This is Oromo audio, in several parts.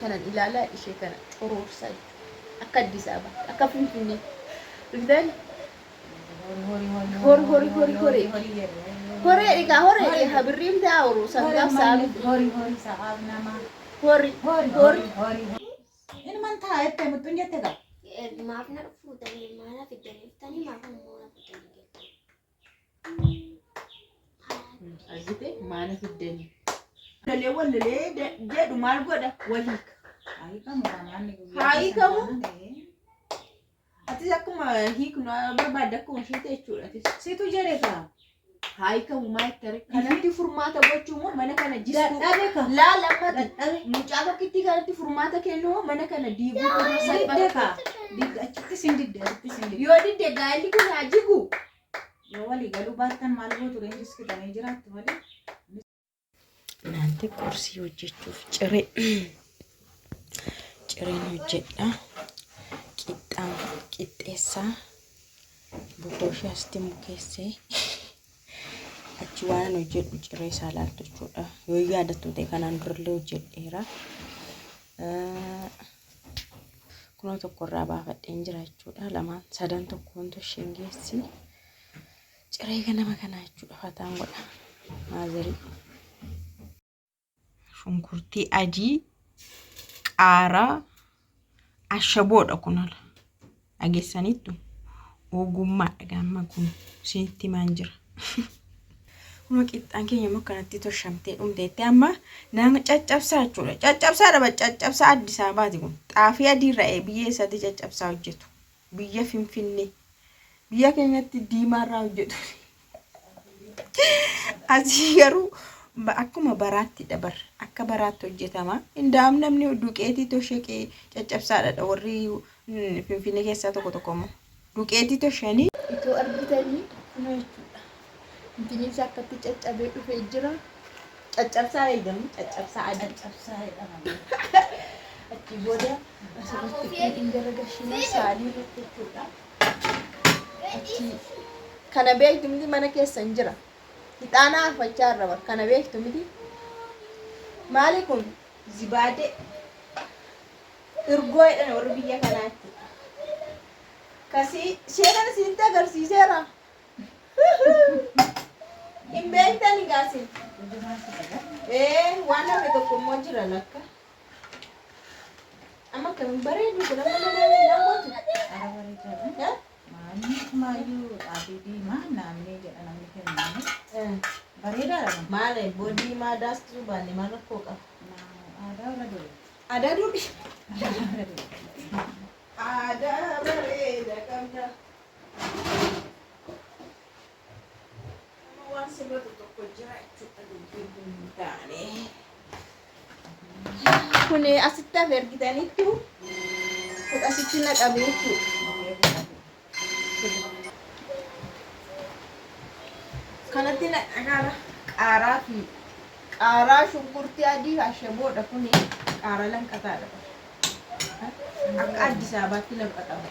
Kanan ilaalaa ishee kana coroorsaa jechuudha. Akka Addis Ababaatti, akka Finfinneetti. Argitanii? Hori hori hori hori. Horee dhigaa horee dhigaa habirriin ta'a horu sangaaf sa'a miti. Hori hori sa'aaf nama. Hori Hori hori. hori hori. Inuman ta'a jettee muxxun jette gaa. Maaf na fuutanii maana fiddanii dhuftanii maaf ammoo na fuutanii jettan. Argite maana fiddanii. Lolee wal lolee jedhu maal godha wal hiika. Haa hiikamu kaa maanni guyyaa. Haa hiikamu. Atis akkuma hiiknu barbaadde akkuma ishee ta'e jechuudha atis. Situ jedhe kaa. Haa hiikamu maa itti arge. Kanatti furmaata gochuu moo mana kana jistuu. Dadhabe kaa. Laal ammati Dadhabe. mucaa tokkittii kanatti furmaata kennuu moo mana kana diiguu irra Didde salphata. kaa. Didde achitti sin didde asitti sin didde. Yoo didde gaa'elli kun haa jigu. Yoo walii galuu baattan maal gootu reenjis fixanii jiraattu malee. Naanti qursii hojjechuuf ciree cireen hojjedha. Qixxaan qixxeessaa bukoo ishee asitti mukeessee achi waan ani hojjedhu ciree isaa laaltu jechuudha. Yoo yaadattu ta'e kanaan durallee hojjedheera. Kunoo tokko irraa baafadheen jira jechuudha. Lamaan sadan tokko wanto isheen geessi. Ciree ganama kanaa jechuudha fataan godha. Maazarii. Shunkurtii adii, qaaraa, ashaboodha kun ala. Dhageessaniittu ogummaadha gaamma kun isinitti himaan jira. Kunoo qixxaan keenya immoo akkanatti toshamtee dhumteetti amma nama caccabsaa jechuudha. Caccabsaa dhaba caccabsaa Addis Ababaati kun. Xaafii adii irraa biyya eessaatti caccabsaa hojjetu? Biyya Finfinnee. Biyya keenyatti diimaa irraa hojjetu. Asii garuu akkuma baraatti dabar akka baraatti hojjetama. Indaam namni duqeetii toshee caccabsaadha warri Finfinnee keessaa tokko tokko immoo. Duqeetii toshanii. Itoo argitanii kunoo jechuudha. Intiniin isaa akkatti caccabee dhufee jira. Caccabsaa eegamu caccabsaa adii. Caccabsaa jedhama. Achii booda asirratti hin garagalchina saalii irratti jechuudha. Achii kana beektu miti mana keessan jira. Ixaanaa aarfachaa irra bar kana beektu miti. Maali kun zibaadee irgoo jedhan warri biyya kanaa jechuudha. Kasii ishee kana isinitti agarsiiseera. Hin beektani gaasin. Ee waan hafe tokko immoo jira lakka. Amma akkamiin bareedu kun amma nama namoota. Ara bareedaadha. Maalni maayyuu xaafii diimaa naannee jedha namni kennamu. Bareedaadha kun. Maal boodii maa daastuu baanne maal rakkoo qaba? Aadaa warra durii. Aadaa durii. Aadaa warra durii. Aadaa bareeda qabna. Amma waan sirratu tokko jira jechuudha dubbiin kun hin taane. Kun asitti hafe argitaniittu kun asitti naqame jechuudha. Kanatti naqara qaaraa fi qaaraa shunkurtii adii fi ashaboodha kuni qaaraa lanqataadha. Akka Addis Ababaatti lanqatama.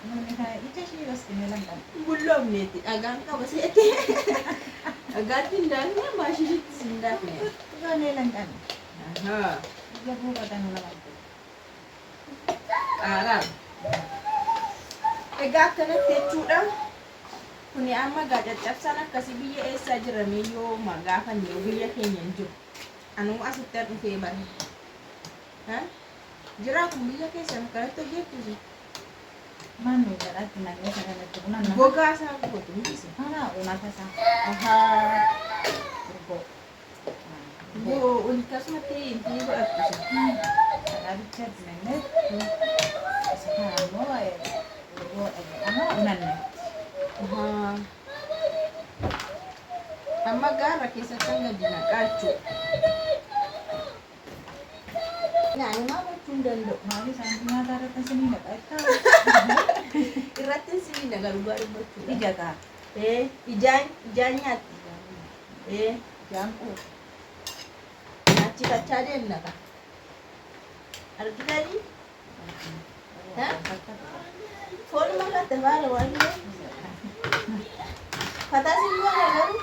Nuuni kana ija ishee basqinee lanqanna. Bulloomneeti dhagaan qaba seete. Dhagaatti hin daakne maashinittis hin daakne. Goonee lanqanna. Ahaa. Ija buufatan namatti. Qaaraa. Egaa akkanatti jechuudha. Kuni amma egaa caccabsaan akkasii biyya eessaa jira mee yoo gaafanne biyya keenya hin jiru. Anuu asitti dhufee bare. Jiraa kun biyya keessan akkanatti hojjettu isin? Manni jedhaatti naqee isa kanatti buna nama. Gogaa isaa gootu miti isin? Kana unata isaa. Ahaa. Urgoo. Boo akkasumatti intii godhattu isin. Dhadhaa bichaatti naqnee isa kana immoo urgoodha jedhama unanna. Ahaa. Amma gaarra keessatti hanga naqaa jechuudha. Naanumaa gochuu hin danda'u. Maali isaan nyaata irratti isinii naqa jettaa? Irratti isinii naqa dhugaa dubbachuudha. Ija kaa. Ee ijaan ijaan nyaatti. Ee Ijaan quufa. nyaachifachaa deemna kaa. Argitanii? Foonuma irratti afaara waan ta'eef. Fataa siin goona garuu.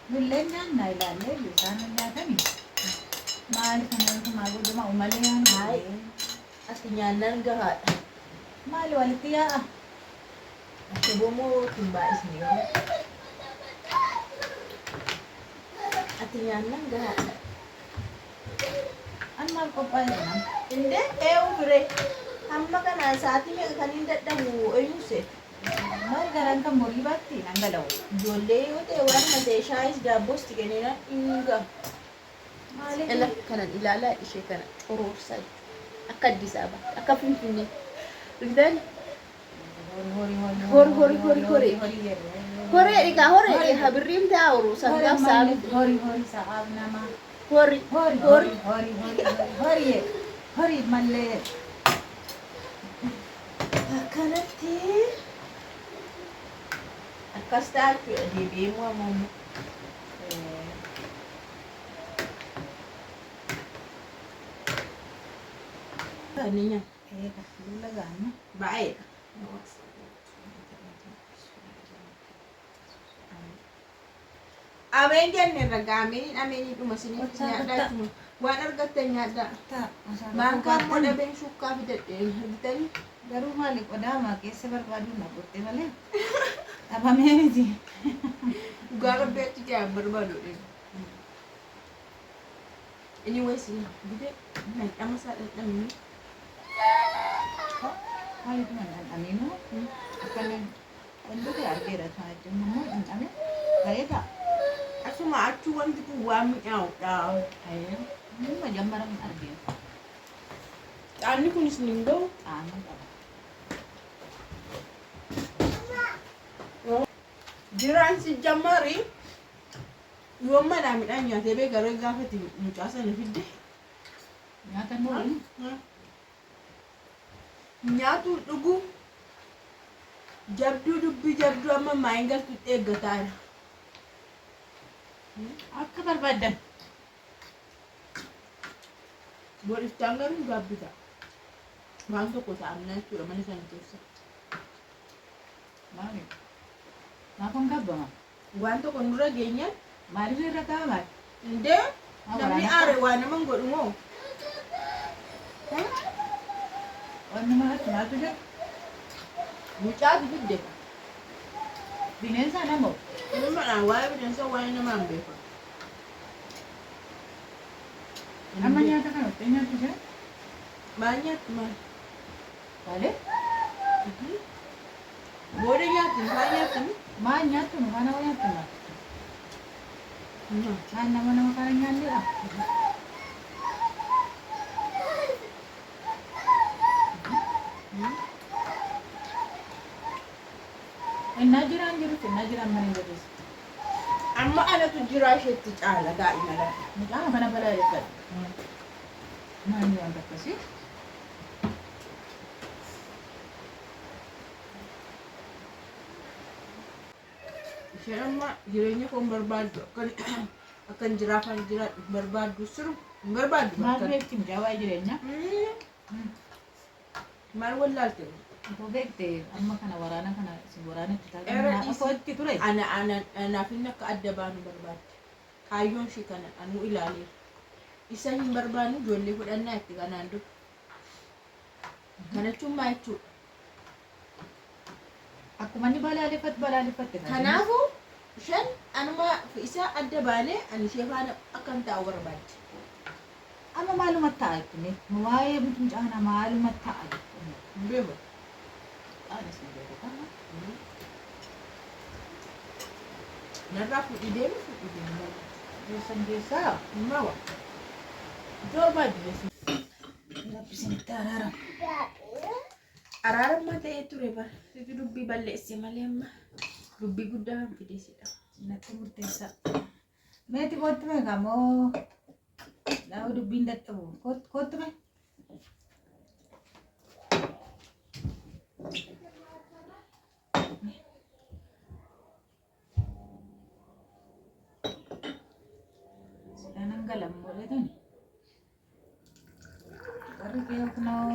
Nullee nyaanna ilaallee isaan nyaatanii. Maali kana maal godhama malee Hayi. Ati nyaannaan gahaadha. Maali walitti yaa'a? Ashaboo moo ittiin baay'isne garuu? Ati nyaannaan gahaadha. An maal qophaa'e nama? Indee eewu ture. Hamma kana sa'aatii meeqa kan hin dadhabu eenyu seetu? Maal garaan kan borii baatti dhangala'u. Ijoollee yoo ta'e waan ta'e shaayis daabboos itti kennina hin gahu. Maali? Ela kanan ilaalaa ishee kana coroorsaa jechuudha. Akka Addis Ababaatti, akka Finfinnee. Argitani? Horii horii. Hori hori hori hori. Horii jedhu. Horee dhigaa horee habirriin ta'a horu sangaaf sa'a miti. Horii horii sa'aaf nama. Hori Horii hori. horii horii horii horii horii mallee. Akkanatti akkas ta'a jechuudha deebi'ee waamamu. Kanneen nyaata. Eega duula gaanna. Baay'eedha. Ameen jenne irra ameen ameenii dhuma isiniif Kottaa, nyaadhaa kottaa. jechuudha. Waan argattan nyaadhaa. Ta'a. Maankaa immoo dhabeen shukkaa fidadhe argitanii. Garuu maali qodaa keessa barbaadu na gotte malee dhabamee miti. Dhugaa rabbi achi jaa barbaadu. Anyways, bide dhandhama isaa dhandhamne. Maalitu dhandhamiinu akkanni wantoota argeera sana jennu immoo dhandhame bareeda. Asuma achi wanti kun waan mi'aawudha. Nama jammaran argee Qaamni kunis ni hin gahu. qaama qaba. Jiraan si jammari yoo manaa midhaan nyaatee beekaree gaafati mucaa sana fidde. Nyaata nooli. Nyaatu dhugu jabduu dubbii jabduu amma maayin galtutti eeggataara. Akka barbaaddan. Godhiftaan garuu gaabbita. Waan tokko ta'amnaa jechuudha mana sana keessa. Maali? Maaf hin gaabbama? Waan tokko nurra geenyaan Maaliif irra kaa'ama? indee namni aare waa nama hin godhu moo? Wanni maaltu maaltu jira? Mucaatu fidde. Bineensa namoo? Ilmaadhaan waa'ee bineensa waa'ee namaa hin beeku. Amma nyaata kana ottee nyaattu jira? Maal nyaatti maal? Maali? Booda nyaatti maal nyaatti? Maal nyaattu nu faana waa nyaattu maal? Maal nama nama kana nyaanneedha? Innaa jiraan jirutti innaa jiraan mana hin jirres. Amma anatu jiraa isheetti caala gaa'ima laata. Mucaa kana balaa eeggatu. Maal wanta akkasii? Isheen amma jireenya koo hin barbaaddu akkan jiraafan jiraadhu hin barbaaddu siru hin barbaaddu. Maal beekti mucaa waa'ee jireenyaa? Maal wallaalte? Otoo beekte amma kana waraana kana si waraana itti Era taatu dhiisi. itti ture. Ana ana anaaf inni akka adda baanu barbaadde. Kaayyoon ishee kana anuu ilaaleera. Isa hin barbaannu ijoollee fudhannaa itti kanaan dura. Kana jechuun maal jechuudha? Akkuma inni balaaleffatu balaaleffatte. Kanaafuu isheen anuma isa adda baanee ani ishee faana akkan taa'u barbaadde. Amma maaluma ta'a jettune waa'ee mucaa maaluma ta'a jettune. Hin beeku. Anis hin beeku kana. Narraa fuudhii deemi fuudhii deemi. Geessan geessaa. Mawa. Barbaadde jechuudha. Rabbi isinitti araaramu. Araarammaa ta'ee ture bara. Situ dubbii balleesse malee amma dubbii guddaa kan fideessidha. Natti murteessa. Meeti kootti mee moo dhaabu dubbiin dadhabu kootti mee. Sidaan galammoo dheetani. Warri kee kunoo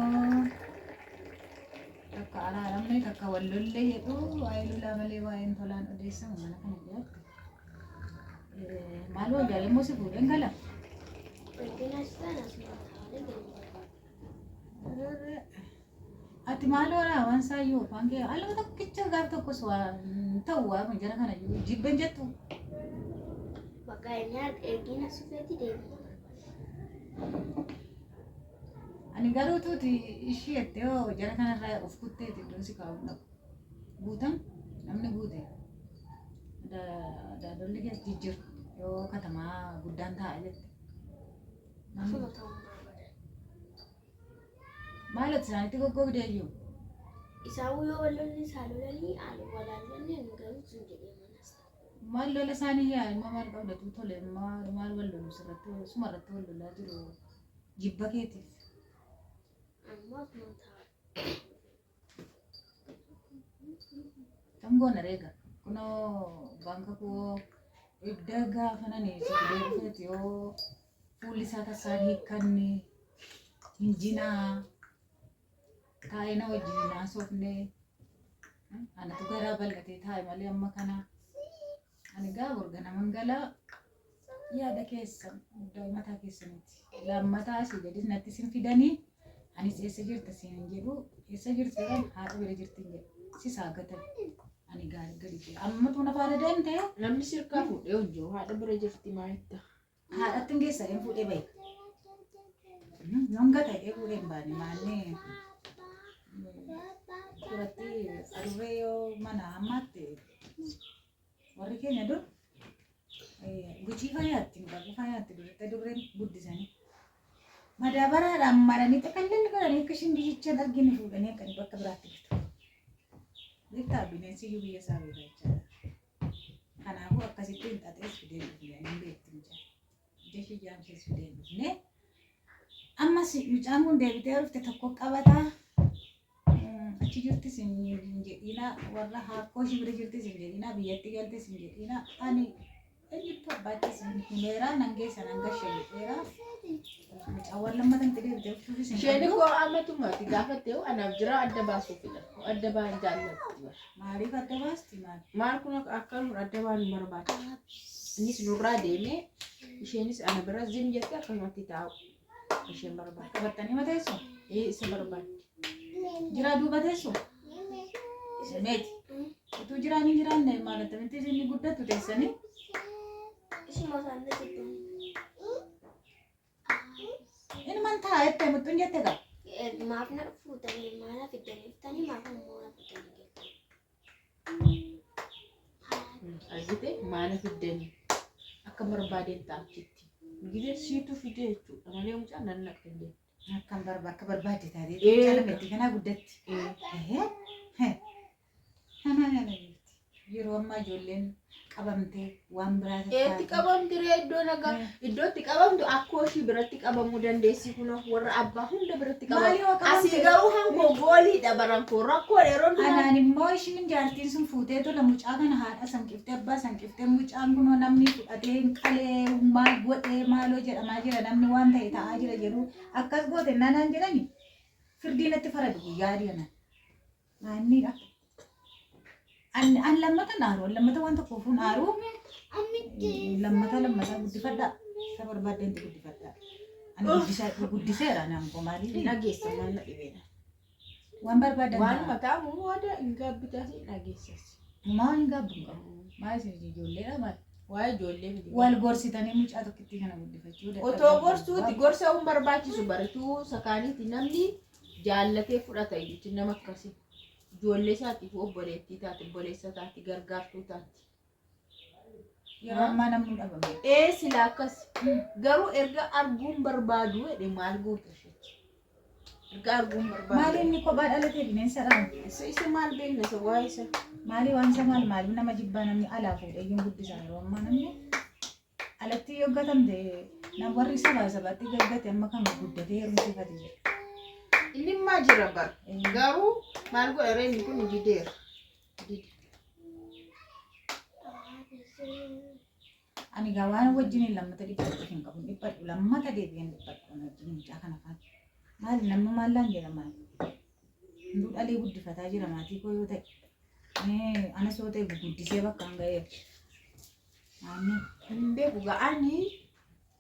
takka araaramne takka wal lolle jedhu waa'ee lolaa malee waa'een tolaan odeessamu mana kana jiraatti. Maal wayyaa immoo si fuudheen gala. Ergina asxaan asuma taa'anii galuu barbaadu. Ati maaloodha waan saayyoo afaan kee alma tokkicha gaaf tokkos waa ta'u waa jara kana jibban jettu. Bakka inni ergina sufeetti deemuu barbaadu. Ani garuu tuuti ishii jettee hoo jara kanarraa of kutteeti iddoon si kaa'u dhaqu. Guutan namni guute daadolli keessa jijjiiru yoo katamaa guddaan taa'a jette. Asuma ta'uu barbaadan. Maal ati isaanitti goggogdee iyyuu? Isaan yoo wal lolli isaa lolanii ani walaallanne nu garuu sun jedhee manas ta'a. Maal lola isaanii yaa ilma maal qabdatu tole maal maal wal lolu sirratti suma irratti wal lolaa jiru jibba keetiif. Ammoo asuma ta'a. Tam goona reega kunoo baanka koo ibda gaafa nani si fidee dhufeeti yoo fuulli isaa tasaan hiikkanne hin jinaa taa'ee na wajjin hin haasofne anatu garaa bal'atee taa'e malee amma kana ani gaa borga naman galaa yaada keessan guddaa mataa keessaniiti. Lammataa asii gadis natti sin fidanii anis eessa jirta siin hin jedhu eessa jirta jedhan haadha bira jirti hin jedhu sis haa gatan ani gaarii gadi jira amma tuuna faana deemte Namni sirkaa fuudhee hin jiru. Haadha bira jirti maalitta? Haadhatti hin geessa hin fuudhee bahe. Yoon gata jedhee fuudhee hin baane maanni duratti adurree yoo mana ammaatti warri keenya dur gucii fayyaatti hinqabu fayyaatti duratti adurreen guddisanii madaabaraadhaan maranii xaqallal godhanii akka isheen biyyicha hin argine fuudhanii akka bakka biraatti bitu. Beektaa bineensi iyyuu biyya isaa beeka jechaadha. Kanaafuu akkasitti hin xaxees fidee hin dhufne hin beekti mucaan. Ija ishee jaamsees fidee hin dhufne. Ammas mucaan kun deebitee dhufte tokko qabataa. Achi jirtis hin jedhiina warra haakkoo ishii bira jirtis hin jedhiina biyyatti galtis hin jedhiina ani eenyuttu abbaattis himeera nan geessa nan gasha jedheera. Mucaawwan lammatan itti deebitee dhuftuufis hin Isheen qabdu. koo ammatuma ati gaafatte anaaf jira adda baasuufidha. Adda ba'an jaallatti bara. Maaliif adda baasti maal? Maal kun akka nuun adda ba'an hin barbaadu. Innis nurraa deemee isheenis ana bira zim jettee akkasumatti taa'u. Isheen barbaaddi. Qabattanii mateessu? Ee isa barbaaddi. Jiraa duuba teessu? Meeti. Utuu jiraan hin jiraanne maal attamitti isin guddattu teessanii? Isuma isaan jibban. Inuman ta'a jettee muxxuun jette qaba. Maaf na fuutanii maana fiddanii dhuftanii maaf ammoo na fuutanii galtan. Argite maana fiddanii akka barbaadeen taa'achitti. Gizee siitu fidee jechuudha malee mucaan nan naqe hin jenne. Akkam barba akka barbaadde taatee Ee. mucaa lameetti kanaa guddatti. Ehee. Kanaa kana jirti. Yeroo ammaa ijoolleen qabamtee waan biraa Eetti qabamti ree iddoo nagaa iddoo itti qabamtu akkoo ishii biratti qabamuu dandeessi kunoo warra abbaa hunda biratti Maali qabamu. yoo qabamte? Asii garuu hankoo gooliidha barankoo rakkoo yeroo hundumaa. Anaan immoo ishiin jaartiin sun fuutee tola mucaa kana haadha sanqiftee abbaa sanqiftee mucaan kunoo namni fudhatee hin qalee maal godhee maaloo jedhamaa jira namni waan ta'e ta'aa jira jedhu akkas goote naanaan jedhani firdii natti faradu guyyaa adii anaan. Naanniidha. An an lammata naaru an lammata waan tokkoof hin aaru lammata lammata guddifadhaa isa barbaaddanti guddifadhaa. Ani guddiseera naan koo Hin maaliif dhageessa maal na dhibeera. waan barbaadan Waan ta'a. mataa muu waada hin gaabbitaas hin dhageessas. Maal hin gaabbu hin qabu. Maal isin ijoolleedha maal. Waa'ee ijoollee miti. Wal gorsitanii mucaa tokkittii kana guddifachuu Otoo dadhabdan. gorsuuti gorsa hin barbaachisu barituu sakaaniiti namni jaallatee fudhata iyyuuti nama akkasii. Ijoollee isaatiif obboleettii taati obboleessa taati gargaartuu taati. Yeroo ammaa namni dhabame. Ee sila akkas garuu erga arguun barbaadu jedhe maal goota isheetti. Erga arguun Maali barbaadu. inni kophaa dhalatee bineensa dha. Isa maal beekna isa waa'ee isa. Maali waan isa maal maali nama jibbaa namni alaa fuudhee iyyuu guddisa yeroo ammaa namni alatti yoo gatamte nam warri sabaa sabaatti gaggate amma kan guddatee heerumsiifate jedha. Inni immaa jira bara. Garuu maal godha ree inni kun dideera. Dide. Ani gaa waan wajjin lammata dhiphadhu hin qabu dhiphadhu lammata deebi'een dhiphadhu waan wajjin mucaa kana faana. Maali namni maallaan jedha maali? Hunduu dhalee guddifataa jira maatii koo yoo ta'e. Anas yoo ta'e guddisee bakka hin ga'eera. Naannoo. Hin beeku ga'anii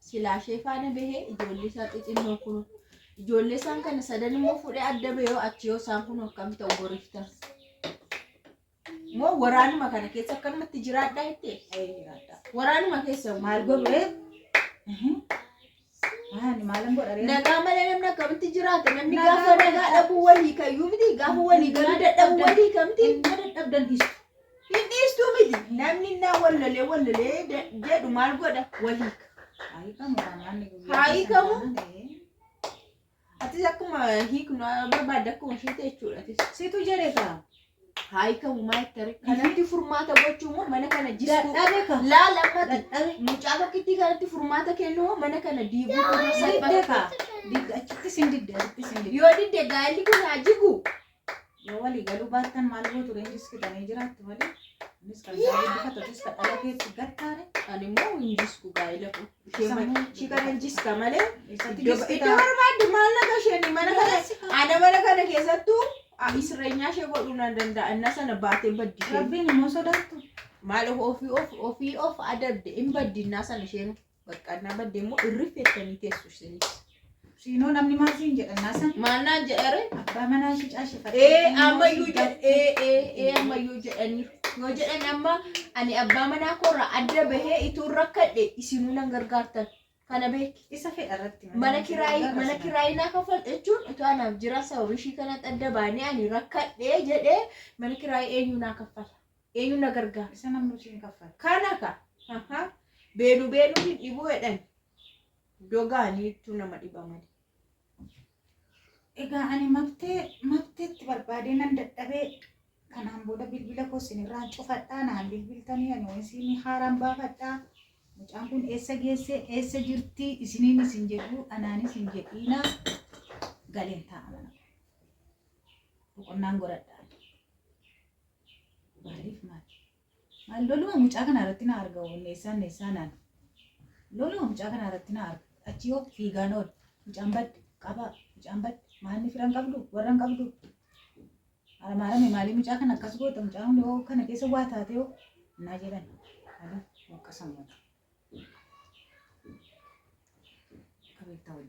Silaa ishee faana bahee ijoollee isaa xixinnoo kun ijoollee isaan kana sadan immoo fuudhee adda bahee achi yoo isaan kun akkam ta'u boriiftan. Moo waraanuma kana keessa akkanumatti jiraadhaa jettee? Ee jiraadha. Waraanuma keessa Maal godhu ee? Maal maalan godha ree? Nagaa malee namni akkamitti jiraata? Namni Nagaa gaafa nagaa dhabuu walii kayyuu miti, gaafa walii galuu dadhabuu walii kamti. Inni dadhabdan dhiistu. Hin dhiistuu miti. Namni innaa wallolee wallolee jedhu maal godha? Walii. Haa hiikamu kanaan guyyaa. Haa hiikamu? Atis akkuma hiiknu barbaadde akkuma ishee ta'e jechuudha. Atis. Situ jedhe kaa. Haa hiikamu maal itti arge? Kanatti furmaata gochuu moo mana kana jiskuu? Dadhabe kaa. Laala ammati. Dadhabe. Mucaa tokkittii kanatti furmaata kennuu moo mana kana diiguu irra Didde salphata? kaa. Didde achitti sin didde asitti sin didde. Yoo didde gaa'elli kun haa jigu. Yoo walii galuu baattan maal gootu reenjiskitanii jiraattu malee. Innis kan isaa guddifatu atis kan dhala keetti gattaare. Ani immoo hin jisku gaa'ela kun. Ishee Sammuu- ishee kana hin jiska malee. Eessatti Iddoo jiskitaa? barbaadde maal naga isheen mana kana ana mana kana keessattuu isireenyaa ishee godhuu nan danda'a. Inna sana baatee baddi isheen. Rabbiin immoo sodaattu. Maal ofii of ofii of adabde hin baddinnaa sana isheen baqqannaa badde immoo irrifettanii teessu isinis. Siinoo namni maal siin jedhan naasan? Maal naan jedhere? Abbaa manaa ishee caashifate. Ee ammayyuu jedh ee ee ee ammayyuu jedhaniiru. Yoo jedhan amma ani abbaa manaa koorraa adda bahee ituun rakkadhe isinuu nan gargaartan. Kana beeki. Isa fedha irratti. Mana kiraayii naa kaffalta jechuun utuu anaaf jira sababa ishii kanatti adda baanee ani rakkadhee jedhee mana kiraayii eenyu naa kaffala? Eenyu na gargaara? Isa namni siin kaffala. Kana ka aha, beenu beenuu hin dhibuu jedhan dogaaniitu nama dhiba malee. Egaa ani mabtee mabteetti barbaadee nan dadhabee kanaan booda bilbila koo isinirraan cufadhaa naan bilbiltanii ani isin haaraan baafadhaa. Mucaan kun eessa geesse eessa jirti isiniin isin jedhu anaanis hin jedhiina galeen taa'a mana. Boqonnaan godhadhaa. Maaliif maal? Maal loluma mucaa kana irratti na arga neessaan neessaan naan. Loluma mucaa kana irratti na arga. Achi yoo fiigaan oolu mucaan badde qabaa mucaan badde maalni firan qabdu warra hin qabdu. Aramaarame maalii mucaa kana akkas goota mucaan kun yoo kana keessa waa taate yoo naa jedhan. Maaliif waqqasamuudha. Akka beektaa hojii.